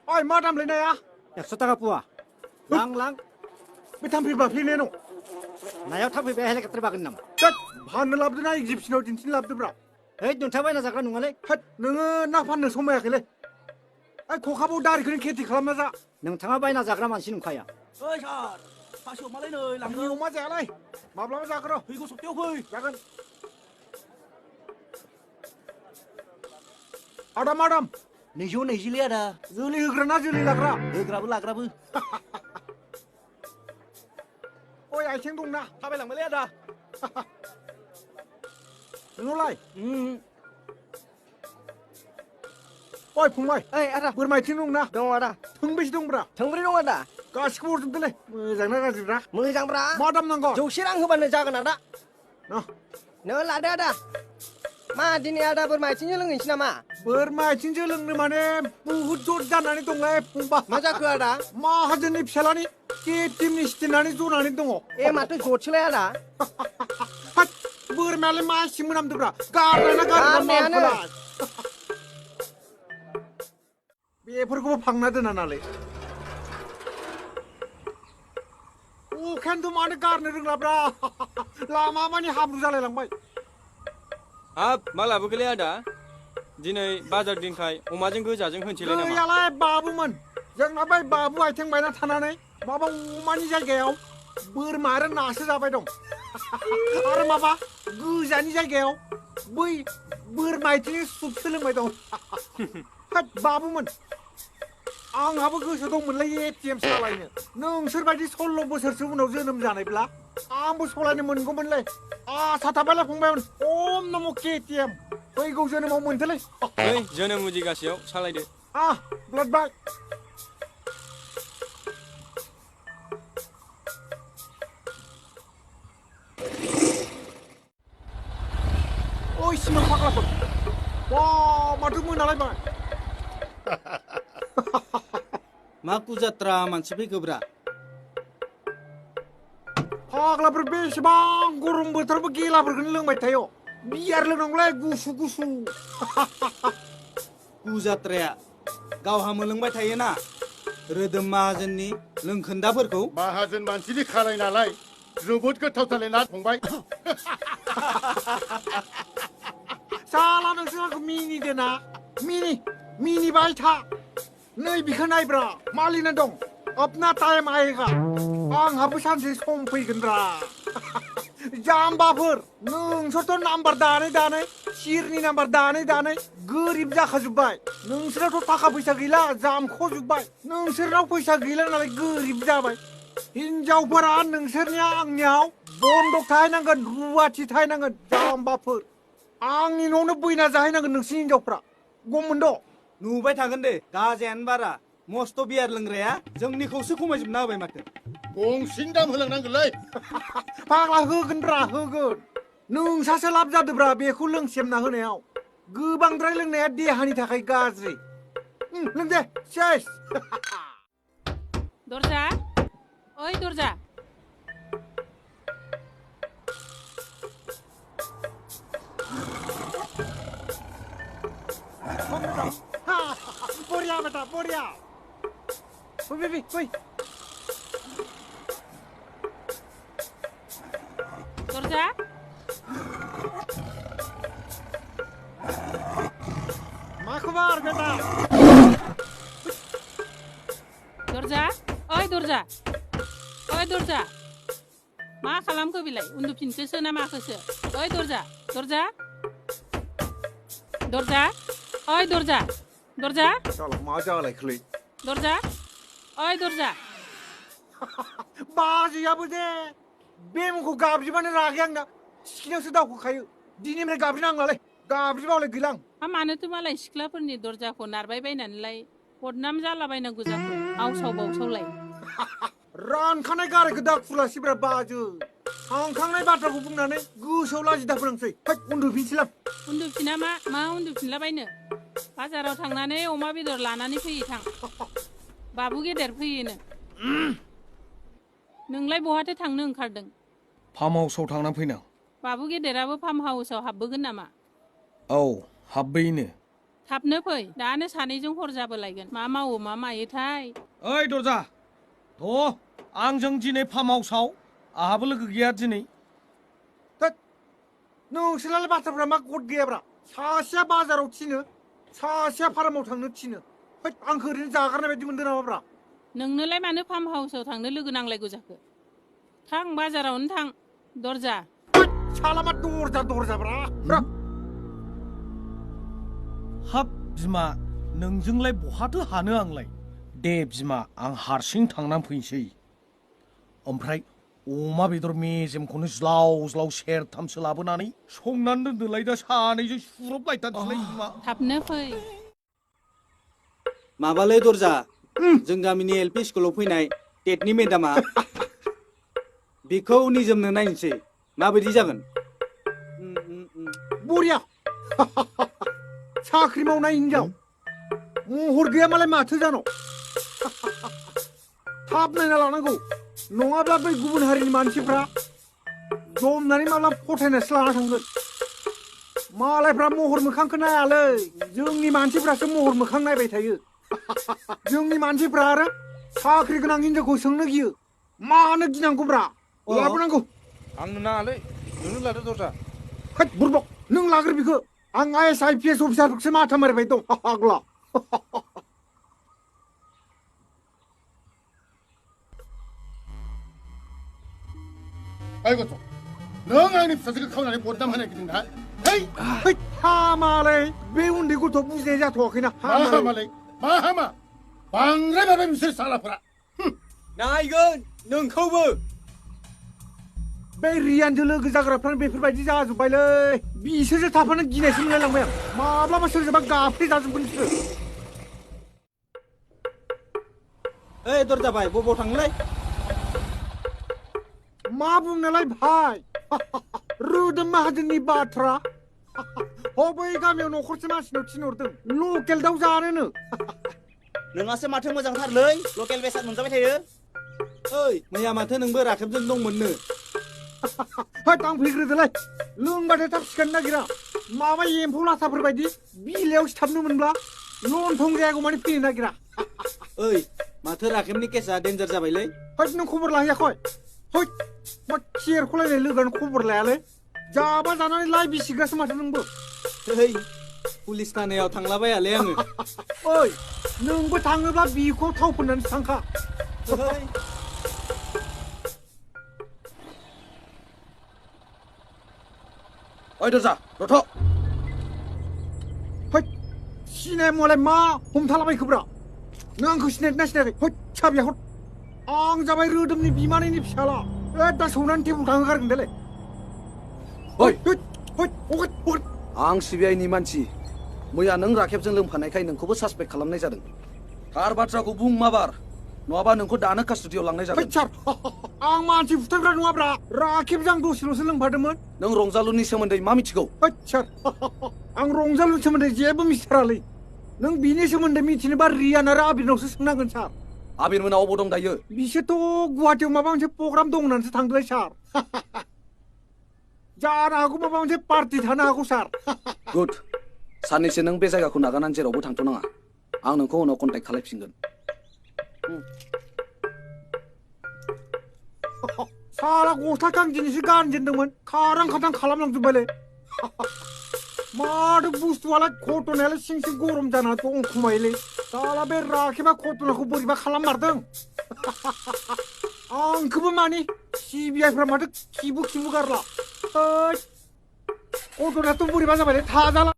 Ôi, ma đam lên đây à? 100 taga puwa. Lang. Bị tham phi bà phi nè nó. Nayaw thap be hele katre bagin nam. Chết, phan nó lập đến này Egypt nào tin lập được bra. Hey dun thabai na zakra nungale. Hết, nương na phan nương sống cái này. Ai khó khăn bao đari cái खेती làm na ra. Nung thanga bai na zakra man sinum khaya. ơi trời pha sữa mà lấy nơi làm Nhiều má rẻ đây. Mà làm ra cái đó. phi có sụp tiêu phi Ra cái. Adam. Nigeria dah Zuli hgrana zuli lagra. lagrabu Ôi ai xem đúng na. tao phải làm mới lấy dah Nó lại. Ôi phùng mày. eh ada Bữa mày xem đúng na. dong ada Thung bích đúng bra. thằng beri dong ada Kasih kubur tuh deh. Jangan nak kasih bra. mengejar bra Madam nanggo. jauh sirang hebat nejakan ada Noh. nol ada ma dini ada bermain sini lengin sini ma Bermain cincin leng mana buhut jod janani tonglai pumba. masa ke ada Mahajani psalani ke tim ni stinani zonani tongo. eh matu jod sila ada Hat bermain masih menam tu bra. Karena Karena. pula. बेफोरखौबो फांना दोना नालाय अखायानोथ' मानो गारनो रोंलाब्रा लामा मानि हाब्रु जालायलांबाय हाब मा लाबोखोलै आदा दिनै बाजार दिनखाय अमाजों गोजाजों होनसैलाय नामा गैयालाय बाबुमोन जोंना बै बाबु आथिं बायना थानानै माबा अमानि जायगायाव बोरमा आरो नासो जाबाय दं आरो माबा गोजानि जायगायाव बै बोरमा आथिंनि सुप सोलोंबाय दं हाद बाबुमोन आंहाबो गोसो दंमोनलै एटिएम सालायनो नोंसोरबायदि 16 बोसोरसो उनाव जोनोम जानायब्ला आंबो सलायनो मोनगौमोनलै आसा थाबायलाय फंबायमोन ओम नमो केटिएम फैगौ जोनोमाव मोनथोलै नै जोनोम उजिगासेयाव सालायदो ब्लाड बाय ओइ सिमां फाग्लाफोर वा माथो मोनालायबाय Maku jatra mansi fैखोब्रा फाग्लाफोर बेसेबां गरम बोथोरावबो गेलाफोरखौनो लोंबाय थायो बियार लोंनांगौलाय गुसु गुसु ku jatraya गावहा मोलोंबाय थायोना रोदोम माहाजोननि लोंखोन्दाफोरखौ माहाजोन मानसिनि खालाय नालाय जोबोद गोथावथारलै ना फंबाय साला नोंसोर आंखौ मिनिदोना मिनिबाय था नै बिखौ नायब्रा मालिना दं अपना टाइम आएगा आंहाबो सानसे सम फैगोनब्रा जाम्बाफोर नोंसोरथ' नाम्बार दानै सिरनि नाम्बार दानै गोरिब जाखाजोब्बाय नोंसोरनावथ' थाखा फैसा गैला जामख'जोब्बाय नोंसोरनाव फैसा गैला नालाय गोरिब जाबाय हिनजावफोरा नोंसोरनिया आंनियाव बन्दक थाहैनांगोन रुवाथि थाहैनांगोन जाम्बाफोर आंनि न'आवनो बैना जाहैनांगोन नोंसिनि हिनजावफ्रा गम मोनद' नुबाय थागोन दे गाजायानो बारा मस्त' बियार लोंग्राया जोंनिखौसो खमायजोबना होबाय माथो गंसेनि दाम होलांनांगोनलै फाग्ला होगोनब्रा होगोन नोंसासो लाब जादोब्रा बेखौ लोंसेमना होनायाव गोबांद्राय लोंनाया देहानि थाखाय गाज्रि लों दे सेस दरजा ओइ दरजा बरिया बेटा बरिया फै दरजा मा खबर बेटा दरजा ओइ दरजा मा खालामखो बिलाय उन्दुफिनखोसो ना माखोसो ओइ दरजा ओइ दरजा साला मा जालायखोलै दरजा ओइ दरजा बाजैयाबो दे बे मुंखौ गाबज्रिबानो रागाया आंना सिखिनायावसो दावखोखायो दिनैनिफ्राय गाबज्रिनांलालै गाबज्रिबालाय गैला आं मानोथो मालाय सिख्लाफोरनि दरजाखौ नारबाय बायनानैलाय बदनाम जालाबायनांगौ जाखो आवसाव बावसावलाय रानखानाय गारायखौ दा खुलासिब्रा बाजो थांखांनाय बाथ्राखौ बुंनानै गोसोआव लाजिदा फोनांसै उन्दुफिनसैलां उन्दुफिना मा उन्दुफिनलाबायनो बाजाराव थांनानै अमा बेदर लानानै फैयो थां बाबु गेदेर फैयोनो नोंलाय बहाथो थांनो ओंखारदों फार्म हाउसआव थांना फैनां बाबु गेदेराबो फार्म हाउसआव हाबबोगोन नामा औ हाब्बैनो थाबनो फै दानो सानैजों हर जाबोलायगोन मा मावो मा मायोथाय ओइ दरजा थ' आंजों दिनै फार्म हाउसाव आहाबो लोगो गैया दिनै थोद नोंसोरनालाय बाथ्राफ्रा मा गद गैयाब्रा सासेया बाजाराव थिनो सासेया फार्माव थांनो थिनो हैद आंखौ ओरैनो जागारनाय बायदि मोनदों नामाब्रा नोंनोलाय मानो फार्म हाउसाव थांनो लोगो नांलायगौ जाखो थां बाजारावनो थां दरजा हैद साला मा दरजाब्रा हाब बिमा नोंजोंलाय बहाथो हानो आंलाय दे बिमा आं हारसिं थांनानै फैनोसै ओमफ्राय अमा बेदर मेजेमखौनो ज्लाव ज्लाव सेरथामसो लाबोनानै संनानै दोनदोलाय दा सानैजों सुरबलायथारसैलाय बिमा थाबनो फै माबालै दरजा जों गामिनि एलपि स्कुलाव फैनाय टेटनि मेडामा बेखौ निजोमनो नायनोसै माबायदि जागोन बरिया साख्रि मावनाय हिनजाव महर गैया मालाय माथो जानो थाब नायना लानांगौ नङाब्ला बै गुबुन हारिनि मानसिफ्रा जमनानै माब्ला फथायनासो लाना थांगोन मालायफ्रा महर मोखांखौ नायालै जोंनि मानसिफ्रासो महर मोखां नायबाय थायो जोंनि मानसिफ्रा आरो साख्रि गोनां हिनजावखौ सोंनो गियो मानो गिनांगौब्रा लाबोनांगौ आंनो नाङालै नोंनो लादो दरजा हैद बुरबक नों लाग्रो बिखौ आं IAS IPS अफिसारफोरखौसो माथा मारिबाय दं आग्ला ओइ गथ' नों आंनि फिसाजोखौ खावनानै बदनाम होनो नागिरदों ना हैद हामालै बे उन्दै गथ' बुजिनाय जाथ'वाखैना मा हामालै मा हामा बांद्राय माबाय बिसोर सालाफोरा नायगोन नोंखौबो बे रियानजों लोगो जाग्राफ्रानो बेफोरबायदि जाजोब्बायलै बिसोरजों थाफानो गिनायसो मोनलायलांबाय आं माब्लाबा सोरजोंबा गाफ्ले जाजोबगोन बिसोरो ओइ दरजा भाई बबाव थांनोलाय मा बुंनोलाय भाइ रोदोम माहाजोननि बाथ्रा बै गामियाव न'खरसे मानसिनाव थिनहरदों लकेल दाउ जानोनो नोंहासो माथो मोजांथारलै लकेल बेसाद मोनजाबाय थायो ओइ मैया माथो नोंबो राखेबजों दंमोननो हैद आं फैग्रोदोलाय लोंबाथाय थाब सिखारनो नागिरा माबा एम्फौ लाथाफोर बायदि बिलाइयाव सिथाबनो मोनब्ला लन्थं जायागौ माने फैनो नागिरा ओइ माथो राखेबनि केसा डेन्जार जाबायलै हैद नों खबर लाहैयाखै हैद मा खेरख'लायनाय लोगोआनो खबर लायालै जाबा जानानै लाइ बिसिग्रासो माथो नोंबो ओइ पुलिस थानायाव थांलाबायालै आङो ओइ नोंबो थाङोब्ला बिखौ थाव फोननानै थांखा ओइ ओइ दरजा रथ' हैद सिनाया मुवालाय मा हमथालाबायखोब्रा नों आंखौ सिनायना सिनायाखै हैद साबिया हर आं जाबाय रोदोमनि बिमानैनि फिसाला दा सौनानै टेबुल थांहोगारगोन देलाय ओइ हैद हैद हगार हगार आं सिबिआइनि मानसि मैया नों राखेबजों लोंफानायखाय नोंखौबो सासपेक्ट खालामनाय जादों थार बाथ्राखौ बुं माबार नङाबा नोंखौ दानो कास्टडियाव लांनाय हैद जागोन सार आं मानसि फुथारग्रा नङाब्रा राखेबजों आं दसेल'सो लोंफादोंमोन नों रंजालुनि सोमोन्दै मा मिथिगौ हैद सार आं रंजालुनि सोमोन्दै जेबो मिथिथारालै नों बिनि सोमोन्दै मिथिनोबा रियान आरो आबिरनावसो सोंनांगोन सार आबिर मोना अबाव दं दायो बिसोरथ' गुवाहाटियाव माबा मोनसे प्रग्राम दं होननानैसो थांदोंलै सार जानो हागौ माबा मोनसे पार्टि थानो हागौ सार गुड साननैसो नों बे जायगाखौ नागारनानै जेरावबो थांथ'नाङा आं नोंखौ उनाव कन्टेक्ट खालामफिनगोन साला गस्ला गांजेनैसो गानजेनदोंमोन खारां खाथां खालामलांजोब्बायलै माथो बुस्थुआलाय कटनायालाय सिं सिं गरम जाना दं खोमायोलै साला बे राखेबा कटनाखौ बोरैबा खालाममारदों आंखौबो मानि सिबिआइफ्रा माथो खिबु गारला कटनायाथ' बोरैबा जाबायलै थाजाला